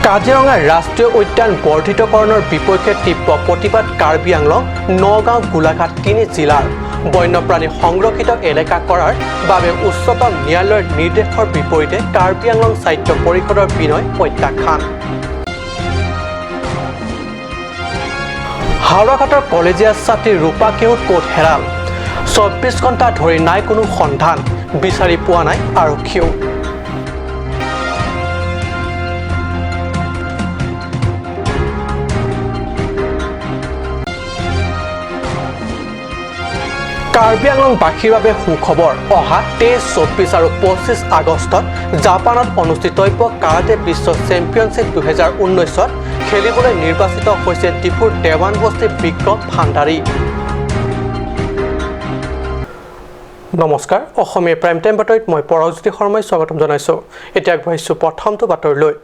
কাজিৰঙা ৰাষ্ট্ৰীয় উদ্যান বৰ্ধিতকৰণৰ বিপক্ষে তীব্ৰ প্ৰতিবাদ কাৰ্বি আংলং, নগাঁও, গোলাঘাট তিনি জিলাৰ। বন্যপ্ৰাণী সংৰক্ষিত এলেকা কৰাৰ বাবে উচ্চতম ন্যায়ালয়ৰ নিৰ্দেশৰ বিপৰীতে কাৰ্বি আংলং স্বায়ত্ত পৰিষদৰ বিনয় প্ৰত্যাখ্যান। হাওৰাঘাটৰ কলেজীয়া ছাত্ৰী ৰূপা কেওট ক'ত হেৰাল? 24 ঘণ্টা ধৰি নাই কোনো সন্ধান, বিচাৰি পোৱা নাই আৰক্ষীয়েও। কাৰ্বি আংলংবাসীৰ বাবে সুখবৰ, অহা 23, 24 আৰু 25 আগষ্টত জাপানত অনুষ্ঠিতব্য কাৰাটে বিশ্ব চেম্পিয়নশ্বিপ 2019ত খেলিবলৈ নিৰ্বাচিত হৈছে ডিফুৰ দেৱানবস্তিৰ বিক্ৰম ভাণ্ডাৰী। নমস্কাৰ, অসমীয়া প্ৰাইম টাইম বাতৰিত মই পৰশজ্যোতি শৰ্মাই স্বাগতম জনাইছোঁ। এতিয়া আগবাঢ়িছোঁ প্ৰথমটো বাতৰিলৈ।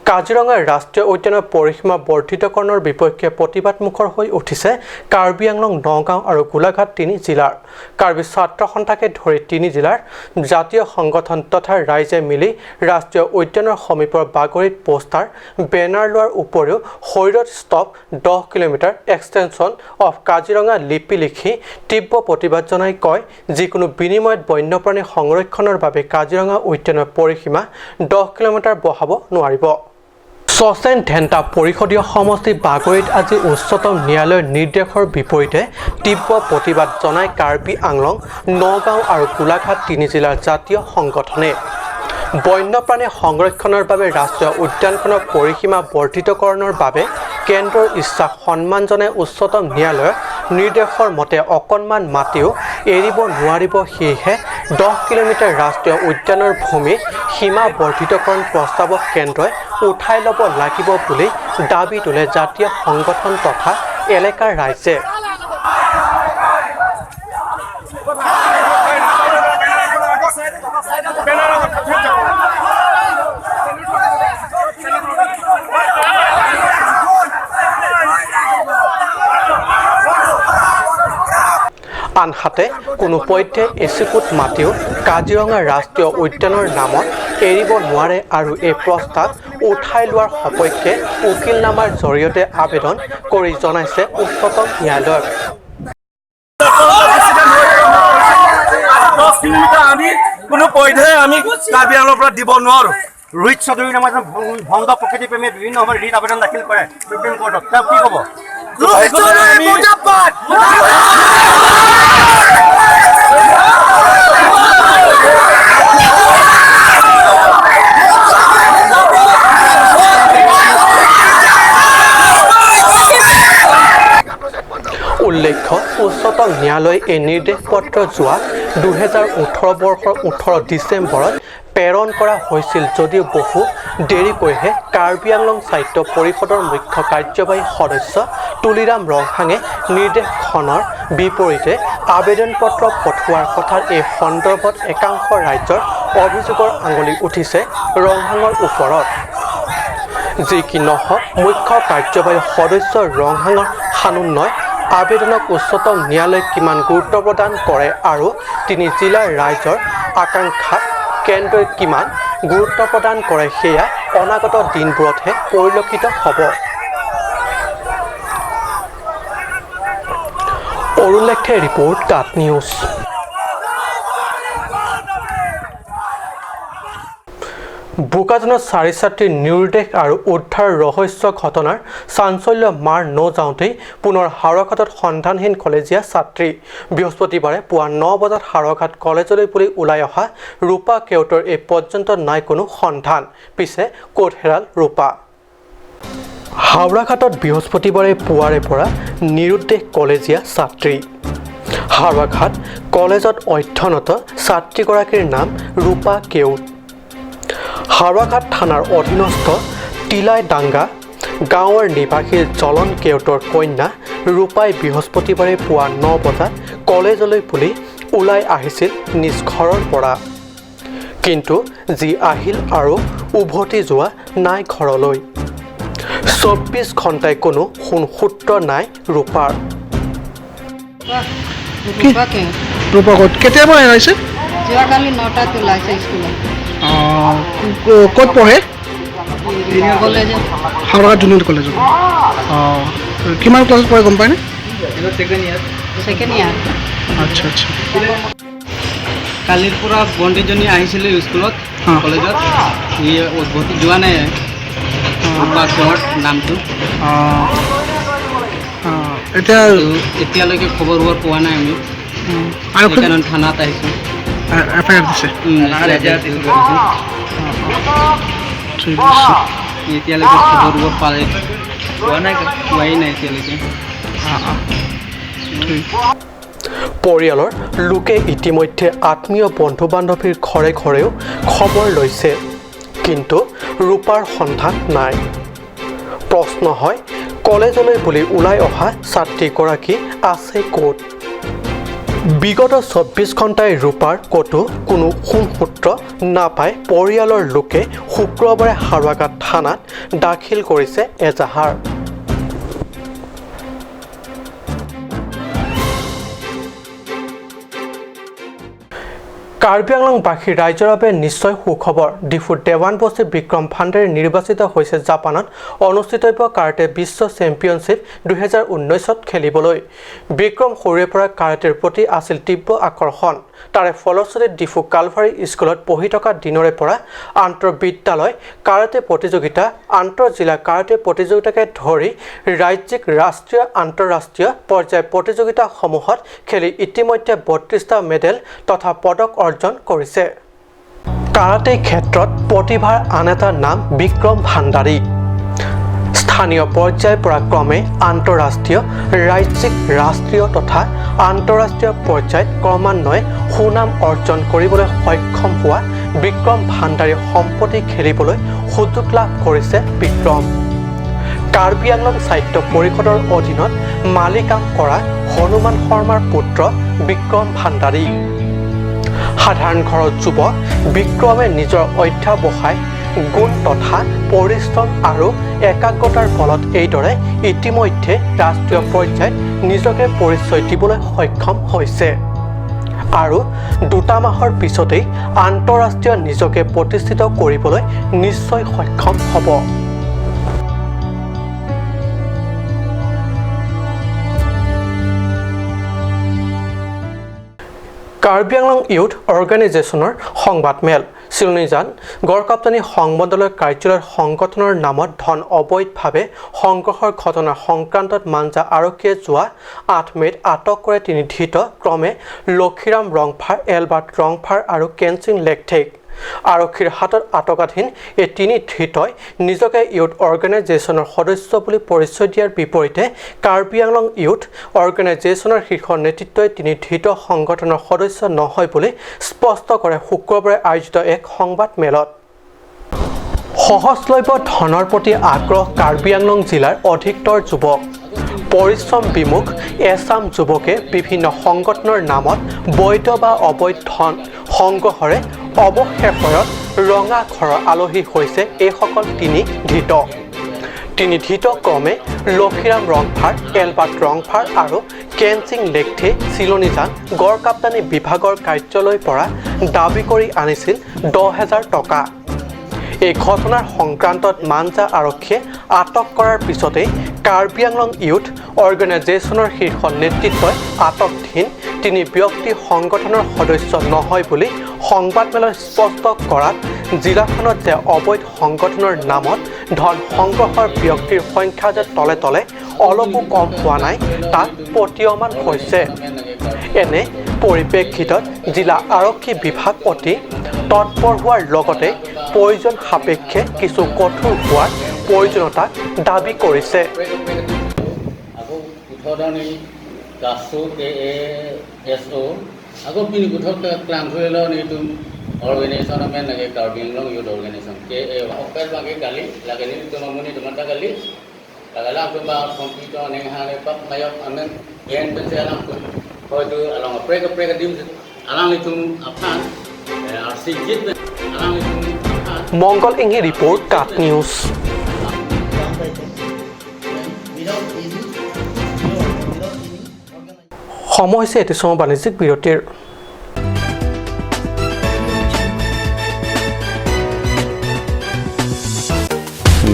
কাজিৰঙা ৰাষ্ট্ৰীয় উদ্যানৰ পৰিসীমা বৰ্ধিতকৰণৰ বিপক্ষে প্ৰতিবাদমুখৰ হৈ উঠিছে কাৰ্বি আংলং, নগাঁও আৰু গোলাঘাট তিনি জিলাৰ। কাৰ্বি ছাত্ৰ সন্থাকে ধৰি তিনি জিলাৰ জাতীয় সংগঠন তথা ৰাইজে মিলি ৰাষ্ট্ৰীয় উদ্যানৰ সমীপৰ বাগৰিত পোষ্টাৰ, বেনাৰ লোৱাৰ উপৰিও শৰীৰত stop 10 kilometre extension of Kaziranga লিপি লিখি তীব্ৰ প্ৰতিবাদ জনাই কয়, যিকোনো বিনিময়ত বন্যপ্ৰাণী সংৰক্ষণৰ বাবে কাজিৰঙা উদ্যানৰ পৰিসীমা 10 কিলোমিটাৰ বঢ়াব নোৱাৰিব। চচেন ধেন্টা পৰিষদীয় সমষ্টি বাগৰিত আজি উচ্চতম ন্যায়ালয়ৰ নিৰ্দেশৰ বিপৰীতে তীব্ৰ প্ৰতিবাদ জনাই কাৰ্বি আংলং, নগাঁও আৰু গোলাঘাট তিনি জিলাৰ জাতীয় সংগঠনে। বন্যপ্ৰাণী সংৰক্ষণৰ বাবে ৰাষ্ট্ৰীয় উদ্যানখনৰ পৰিসীমা বৰ্ধিতকৰণৰ বাবে কেন্দ্ৰৰ ইচ্ছাক সন্মান জনাই উচ্চতম ন্যায়ালয়ৰ নিৰ্দেশৰ মতে অকণমান মাটিও এৰিব নোৱাৰিব। সেয়েহে 10 কিলোমিটাৰ ৰাষ্ট্ৰীয় উদ্যানৰ ভূমি সীমা বৰ্ধিতকৰণ প্ৰস্তাৱক কেন্দ্ৰই উঠাই ল'ব লাগিব বুলি দাবী তোলে জাতীয় সংগঠন তথা এলেকাৰ ৰাইজে। আনহাতে কোনো পধ্যে এচিকুট মাটিও কাজিৰঙা ৰাষ্ট্ৰীয় উদ্যানৰ নামত এৰিব নোৱাৰে আৰু এই প্ৰস্তাৱ উঠাই লোৱাৰ সপক্ষে উকিলনামাৰ জৰিয়তে আবেদন কৰি জনাইছে উচ্চতম ন্যায়ালয়ক। 10 কিলোমিটাৰ আমি কোনো পধ্যে আমি কাৰ্বি আংলঙৰ পৰা দিব নোৱাৰোঁ। ৰোহিত চৌধুৰী নামৰ এজন ভণ্ড প্ৰকৃতি প্ৰেমীয়ে বিভিন্ন সময়ত ৰিট আবেদন দাখিল কৰে সুপ্ৰিম কোৰ্টত, তেওঁ কি ক'ব? উল্লেখ্য, উচ্চতম ন্যায়ালয়ে এই নিৰ্দেশ পত্ৰ যোৱা 2018 বৰ্ষৰ 18 ডিচেম্বৰত প্ৰেৰণ কৰা হৈছিল যদিও বহু দেৰিকৈহে কাৰ্বি আংলং স্বায়ত্ত পৰিষদৰ মুখ্য কাৰ্যবাহী সদস্য তুলিৰাম ৰংহাঙে নিৰ্দেশখনৰ বিপৰীতে আবেদন পত্ৰ পঠোৱাৰ কথাৰ এই সন্দৰ্ভত একাংশ ৰাজ্যৰ অভিযোগৰ আঙুলি উঠিছে ৰংহাঙৰ ওপৰত। যি কি নহওক, মুখ্য কাৰ্যবাহী সদস্য ৰংহাঙৰ সানুন্নয় আবেদনক উচ্চতম ন্যায়ালয়ে কিমান গুৰুত্ব প্ৰদান কৰে আৰু তিনি জিলাৰ ৰাইজৰ আকাংক্ষাক কেন্দ্ৰই কিমান গুৰুত্ব প্ৰদান কৰে সেয়া অনাগত দিনবোৰতহে পৰিলক্ষিত হ'ব। অৰুণ লেখে ৰিপৰ্ট, কাট নিউজ। বোকাজানত চাৰি ছাত্ৰীৰ নিৰুদ্দেশ আৰু উদ্ধাৰ ৰহস্য ঘটনাৰ চাঞ্চল্য মাৰ নযাওঁতেই পুনৰ হাওৰাঘাটত সন্ধানহীন কলেজীয়া ছাত্ৰী। বৃহস্পতিবাৰে পুৱা 9 বজাত হাওৰাঘাট কলেজলৈ বুলি ওলাই অহা ৰূপা কেওটৰ এই পৰ্যন্ত নাই কোনো সন্ধান। পিছে ক'ত হেৰাল ৰূপা? হাওৰাঘাটত বৃহস্পতিবাৰে পুৱাৰে পৰা নিৰুদ্দেশ কলেজীয়া ছাত্ৰী। হাওৰাঘাট কলেজত অধ্যয়নৰত ছাত্ৰীগৰাকীৰ নাম ৰূপা কেওট। হাওৰাঘাট থানাৰ অধীনস্থ তিলাইডাংগা গাঁৱৰ নিবাসী জলন কেওটৰ কন্যা ৰূপাই বৃহস্পতিবাৰে পুৱা 9 বজাত কলেজলৈ বুলি ওলাই আহিছিল নিজ ঘৰৰ পৰা। কিন্তু যি আহিল আৰু উভতি যোৱা নাই ঘৰলৈ। 24 ঘণ্টাই কোনো সোণসূত্ৰ নাই ৰূপাৰ। ৰূপা ক'ত কেতিয়াৰ পৰা হেৰাইছে? যোৱাকালি 9টাত ওলাইছে স্কুলত। ক'ত পঢ়ে? কলেজত। হাওৰাঘাট জুনিয়ৰ কলেজত। অঁ, কিমান ক্লাছত পঢ়ে গম পায়নে? Second year. আচ্ছা আচ্ছা। কালিৰ পৰা ভণ্টিজনী আহিছিলে স্কুলত, কলেজত, সি উদ্ভতি যোৱা নাই ঘৰত নামটো। অঁ অঁ, এতিয়া এতিয়ালৈকে খবৰ হোৱাৰ পোৱা নাই আমি, সেইকাৰণে থানাত আহিছোঁ। এফ I R দিছে? ঠিক আছে। এতিয়ালৈকে খবৰ হোৱাৰ পালে পোৱা নাই, পোৱাই নাই এতিয়ালৈকে। পৰিয়ালৰ লোকে ইতিমধ্যে আত্মীয় বন্ধু বান্ধৱীৰ ঘৰে ঘৰেও খবৰ লৈছে, কিন্তু ৰূপাৰ সন্ধান নাই। প্ৰশ্ন হয়, কলেজলৈ বুলি ওলাই অহা ছাত্ৰীগৰাকী আছে ক'ত? বিগত 24 ঘণ্টাই ৰূপাৰ ক'তো কোনো শুংসূত্ৰ নাপাই পৰিয়ালৰ লোকে শুক্ৰবাৰে হাওৰাঘাট থানাত দাখিল কৰিছে এজাহাৰ। কাৰ্বি আংলংবাসী ৰাইজৰ বাবে নিশ্চয় সুখবৰ। ডিফুৰ দেৱানবস্তিৰ বিক্ৰম ভাণ্ডাৰী নিৰ্বাচিত হৈছে জাপানত অনুষ্ঠিতব্য কাৰাটে বিশ্ব চেম্পিয়নশ্বিপ 2019ত খেলিবলৈ। বিক্ৰম সৰুৰে পৰা কাৰাটেৰ প্ৰতি আছিল তীব্ৰ আকৰ্ষণ। তাৰে ফলশ্ৰুতিত ডিফু কালভাৰী স্কুলত পঢ়ি থকা দিনৰে পৰা আন্তঃবিদ্যালয় কাৰাটে প্ৰতিযোগিতা, আন্তঃজিলা কাৰাটে প্ৰতিযোগিতাকে ধৰি ৰাজ্যিক, ৰাষ্ট্ৰীয়, আন্তঃৰাষ্ট্ৰীয় পৰ্যায়ৰ প্ৰতিযোগিতাসমূহত খেলি ইতিমধ্যে 32টা মেডেল তথা পদক অৰ্জন কৰিছে। কাৰাটে ক্ষেত্ৰত প্ৰতিভাৰ আন এটা নাম বিক্ৰম ভাণ্ডাৰী। স্থানীয় পৰ্যায়ৰ পৰা ক্ৰমে আন্তঃৰাষ্ট্ৰীয়, ৰাজ্যিক, ৰাষ্ট্ৰীয় তথা আন্তঃৰাষ্ট্ৰীয় পৰ্যায়ত ক্ৰমান্বয়ে সুনাম অৰ্জন কৰিবলৈ সক্ষম হোৱা বিক্ৰম ভাণ্ডাৰী সম্প্ৰতি খেলিবলৈ সুযোগ লাভ কৰিছে। বিক্ৰম কাৰ্বি আংলং সাহিত্য পৰিষদৰ অধীনত মালিকাম কৰা হনুমান শৰ্মাৰ পুত্ৰ বিক্ৰম ভাণ্ডাৰী। সাধাৰণ ঘৰৰ যুৱক বিক্ৰমে নিজৰ অধ্যাৱসায়, গুণ তথা পৰিশ্ৰম আৰু একাগ্ৰতাৰ ফলত এইদৰে ইতিমধ্যে ৰাষ্ট্ৰীয় পৰ্যায়ত নিজকে পৰিচয় দিবলৈ সক্ষম হৈছে আৰু 2 মাহৰ পিছতেই আন্তঃৰাষ্ট্ৰীয় নিজকে প্ৰতিষ্ঠিত কৰিবলৈ নিশ্চয় সক্ষম হ'ব। কাৰ্বি আংলং ইউথ অৰ্গেনাইজেশ্যনৰ সংবাদমেল। চিলনীজান গড়কাপ্তানী সংমণ্ডলৰ কাৰ্যালয়ত সংগঠনৰ নামত ধন অবৈধভাৱে সংগ্ৰহৰ ঘটনা সংক্ৰান্তত মাঞ্জা আৰক্ষীয়ে যোৱা 8 মে'ত আটক কৰে তিনি ধৃত ক্ৰমে লক্ষীৰাম ৰংফাৰ, এলবাৰ্ট ৰংফাৰ আৰু কেনচিং লেকথেক। আৰক্ষীৰ হাতত আটকাধীন এই তিনি ধৃতই নিজকে ইউথ অৰ্গেনাইজেশ্যনৰ সদস্য বুলি পৰিচয় দিয়াৰ বিপৰীতে কাৰ্বি আংলং ইউথ অৰ্গেনাইজেশ্যনৰ শীৰ্ষ নেতৃত্বই তিনি ধৃত সংগঠনৰ সদস্য নহয় বুলি স্পষ্ট কৰে শুক্ৰবাৰে আয়োজিত এক সংবাদমেলত। সহজলভ্য ধনৰ প্ৰতি আগ্ৰহ কাৰ্বি আংলং জিলাৰ অধিকতৰ যুৱক। পৰিশ্ৰম বিমুখ এচাম যুৱকে বিভিন্ন সংগঠনৰ নামত বৈধ বা অবৈধ ধন সংগ্ৰহৰে অৱশেষত ৰঙা ঘৰৰ আলহী হৈছে এইসকল তিনি ধৃত। তিনি ধৃত ক্ৰমে লক্ষীৰাম ৰংফাৰ, এলবাৰ্ট ৰংফাৰ আৰু কেনচিং লেকথে চিলনীজান গড়কাপ্তানী বিভাগৰ কাৰ্যালয়ৰ পৰা দাবী কৰি আনিছিল 10,000 টকা। এই ঘটনাৰ সংক্ৰান্তত মাঞ্জা আৰক্ষীয়ে আটক কৰাৰ পিছতেই কাৰ্বি আংলং ইউথ অৰ্গেনাইজেশ্যনৰ শীৰ্ষ নেতৃত্বই আটকধীন তিনি ব্যক্তি সংগঠনৰ সদস্য নহয় বুলি সংবাদমেলত স্পষ্ট কৰাত জিলাখনত যে অবৈধ সংগঠনৰ নামত ধন সংগ্ৰহৰ ব্যক্তিৰ সংখ্যা যে তলে তলে অলপো কম হোৱা নাই তাক প্ৰতীয়মান হৈছে। এনে পৰিপ্ৰেক্ষিতত জিলা আৰক্ষী বিভাগ অতি তৎপৰ হোৱাৰ লগতে প্ৰয়োজন সাপেক্ষে কিছু কঠোৰ হোৱাৰ প্ৰয়োজনীয়তা দাবী কৰিছে। মংগল ইংহি ৰিপৰ্ট, কাট নিউজ। সময় হৈছে এটি সময় বাণিজ্যিক বিৰতিৰ।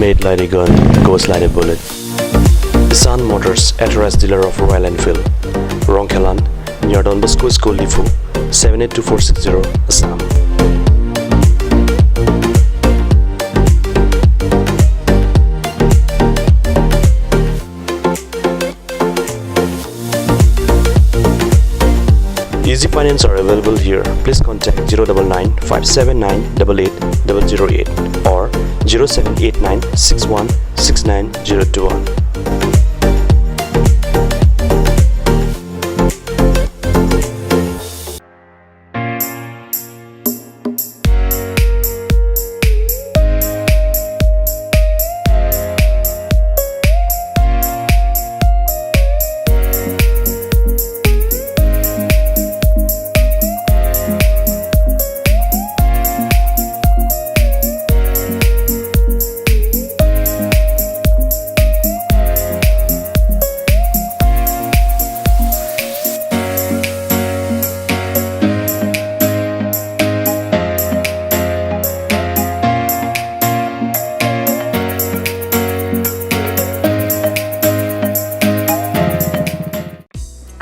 Made like a gun, goes like a bullet. Isan Motors, authorized dealer of Royal Enfield. Rongkhelan, near Don Bosco School, Diphu, 782460, Assam. Easy finance are available here. Please contact 099 579 88008 or 0789 61 69021.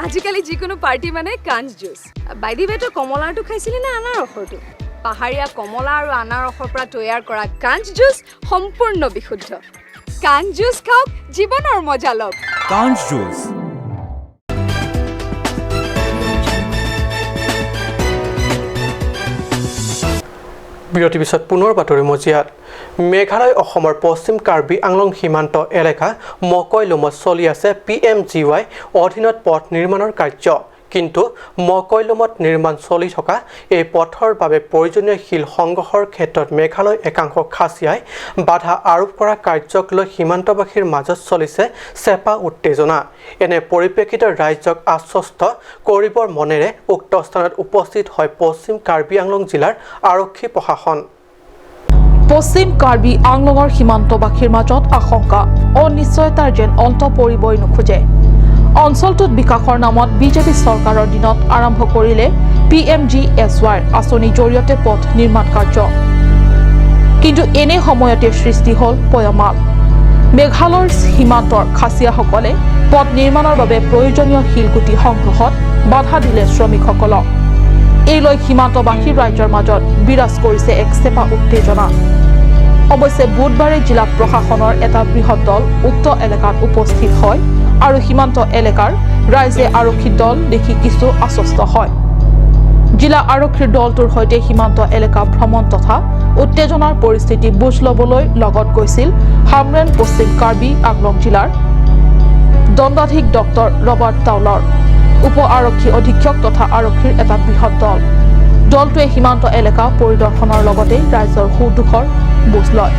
আজিকালি যিকোনো party মানে কাঞ্চ juice. By the ৱে, তই কমলাৰটো খাইছিলি নে আনাৰসৰটো? পাহাৰীয়া কমলা আৰু আনাৰসৰ পৰা তৈয়াৰ কৰা কাঞ্চ জুচ সম্পূৰ্ণ বিশুদ্ধ। কাঞ্চ জুচ খাওক, জীৱনৰ মজা লওক। কাঞ্চ জুচ। বিৰতিৰ পিছত পুনৰ বাতৰি মজিয়াত। মেঘালয় অসমৰ পশ্চিম কাৰ্বি আংলং সীমান্ত এলেকা মকৈলুমত চলি আছে পিএমজিৱাই অধীনত পথ নিৰ্মাণৰ কাৰ্য। কিন্তু মকৈলুমত নিৰ্মাণ চলি থকা এই পথৰ বাবে প্ৰয়োজনীয় শিল সংগ্ৰহৰ ক্ষেত্ৰত মেঘালয় একাংশ খাচীয়াই বাধা আৰোপ কৰা কাৰ্যক লৈ সীমান্তবাসীৰ মাজত চলিছে চেপা উত্তেজনা। এনে পৰিপ্ৰেক্ষিতত ৰাইজক আশ্বস্ত কৰিবৰ মনেৰে উক্ত স্থানত উপস্থিত হয় পশ্চিম কাৰ্বি আংলং জিলাৰ আৰক্ষী প্ৰশাসন। পশ্চিম কাৰ্বি আংলঙৰ সীমান্তবাসীৰ মাজত আশংকা অনিশ্চয়তাৰ যেন অন্ত পৰিবই নোখোজে। অঞ্চলটোত বিকাশৰ নামত বিজেপি চৰকাৰৰ দিনত আৰম্ভ কৰিলে পিএমজিএছৱাইৰ আঁচনিৰ জৰিয়তে পথ নিৰ্মাণ কাৰ্য। কিন্তু এনে সময়তে সৃষ্টি হ'ল পয়মাল। মেঘালয়ৰ সীমান্তৰ খাচীয়াসকলে পথ নিৰ্মাণৰ বাবে প্ৰয়োজনীয় শিলগুটি সংগ্ৰহত বাধা দিলে শ্ৰমিকসকলক। এই লৈ সীমান্তবাসী ৰাইজৰ মাজত বিৰাজ কৰিছে এক চেপা উত্তেজনা। অৱশ্যে বুধবাৰে জিলা প্ৰশাসনৰ এটা বৃহৎ দল উক্ত এলেকাত উপস্থিত হয় আৰু সীমান্ত এলেকাৰ ৰাইজে আৰক্ষী দল দেখি কিছু আশ্বস্ত হয়। জিলা আৰক্ষীৰ দলটোৰ সৈতে সীমান্ত এলেকা ভ্ৰমণ তথা উত্তেজনাৰ পৰিস্থিতি বুজ ল'বলৈ লগত গৈছিল হামৰেন পশ্চিম কাৰ্বি আংলং জিলাৰ দণ্ডাধীশ ডক্টৰ ৰবাৰ্ট টাউলৰ, উপ আৰক্ষী অধীক্ষক তথা আৰক্ষীৰ এটা বৃহৎ দল। দলটোৱে সীমান্ত এলেকা পৰিদৰ্শনৰ লগতে ৰাইজৰ সুখ দুখৰ বুজ লয়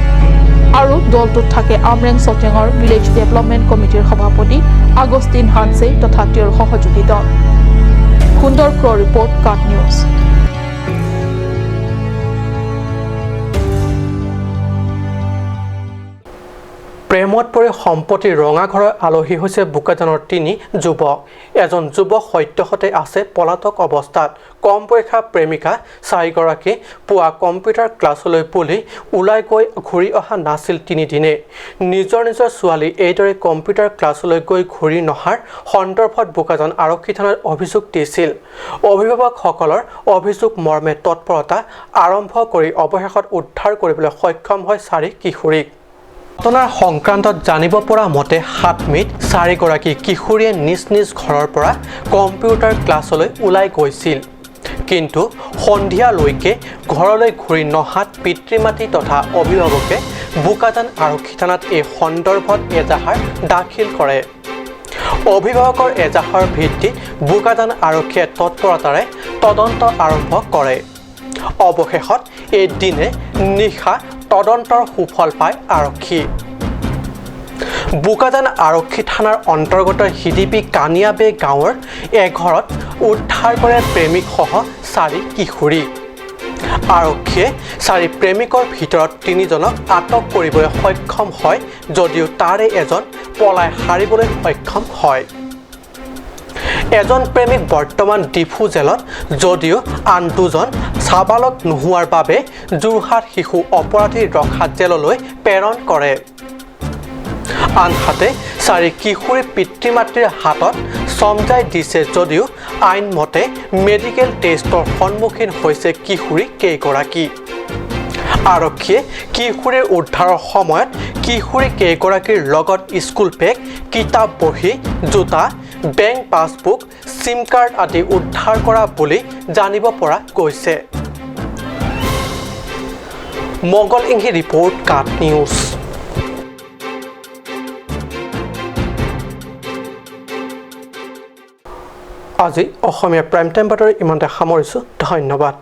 আৰু দলটোত থাকে আমৰেং চচেঙৰ ভিলেজ ডেভেলপমেণ্ট কমিটিৰ সভাপতি আগষ্টিন হানছে তথা তেওঁৰ সহযোগী দল। সুন্দৰ ক্ৰ ৰিপৰ্ট, কাট নিউজ। প্ৰেমত পৰি সম্প্ৰতি ৰঙাঘৰৰ আলহী হৈছে বোকাজানৰ তিনি যুৱক। এজন যুৱক সদ্যহতে আছে পলাতক অৱস্থাত। কম বয়সীয়া প্ৰেমিকা চাৰিগৰাকী পুৱা কম্পিউটাৰ ক্লাছলৈ বুলি ওলাই গৈ ঘূৰি অহা নাছিল তিনিদিনে। নিজৰ নিজৰ ছোৱালী এইদৰে কম্পিউটাৰ ক্লাছলৈ গৈ ঘূৰি নহাৰ সন্দৰ্ভত বোকাজান আৰক্ষী থানাত অভিযোগ দিছিল। অভিভাৱকসকলৰ অভিযোগ মৰ্মে তৎপৰতা আৰম্ভ কৰি অৱশেষত উদ্ধাৰ কৰিবলৈ সক্ষম হয় চাৰি কিশোৰীক। ঘটনাৰ সংক্ৰান্তত জানিব পৰা মতে 7 মে'ত চাৰিগৰাকী কিশোৰীয়ে নিজ নিজ ঘৰৰ পৰা কম্পিউটাৰ ক্লাছলৈ ওলাই গৈছিল। কিন্তু সন্ধিয়ালৈকে ঘৰলৈ ঘূৰি নহাত পিতৃ মাতৃ তথা অভিভাৱকে বোকাজান আৰক্ষী থানাত এই সন্দৰ্ভত এজাহাৰ দাখিল কৰে। অভিভাৱকৰ এজাহাৰৰ ভিত্তিত বোকাজান আৰক্ষীয়ে তৎপৰতাৰে তদন্ত আৰম্ভ কৰে। অৱশেষত এই দিনে নিশা তদন্তৰ সুফল পায় আৰক্ষী। বোকাজান আৰক্ষী থানাৰ অন্তৰ্গত হিদিপি কানিয়াবে গাঁৱৰ এঘৰত উদ্ধাৰ কৰে প্ৰেমিকসহ চাৰি কিশোৰী। আৰক্ষীয়ে চাৰি প্ৰেমিকৰ ভিতৰত তিনিজনক আটক কৰিবলৈ সক্ষম হয় যদিও তাৰে এজন পলাই সাৰিবলৈ সক্ষম হয়। এজন প্ৰেমিক বৰ্তমান ডিফু জেলত যদিও আন দুজন সাবালক নোহোৱাৰ বাবে যোৰহাট শিশু অপৰাধী ৰখা জেললৈ প্ৰেৰণ কৰে। আনহাতে চাৰি কিশোৰী পিতৃ মাতৃৰ হাতত চমজাই দিছে যদিও আইনমতে মেডিকেল টেষ্টৰ সন্মুখীন হৈছে কিশোৰী কেইগৰাকী। আৰক্ষীয়ে কিশোৰীৰ উদ্ধাৰৰ সময়ত কিশোৰী কেইগৰাকীৰ লগত স্কুল বেগ, কিতাপ বহী, জোতা, বেংক পাছবুক, চিম কাৰ্ড আদি উদ্ধাৰ কৰা বুলি জানিব পৰা গৈছে। মংগল ইংহি ৰিপৰ্ট, কাট নিউজ। আজি অসমীয়া প্ৰাইম টাইম বাতৰি ইমানতে সামৰিছোঁ। ধন্যবাদ।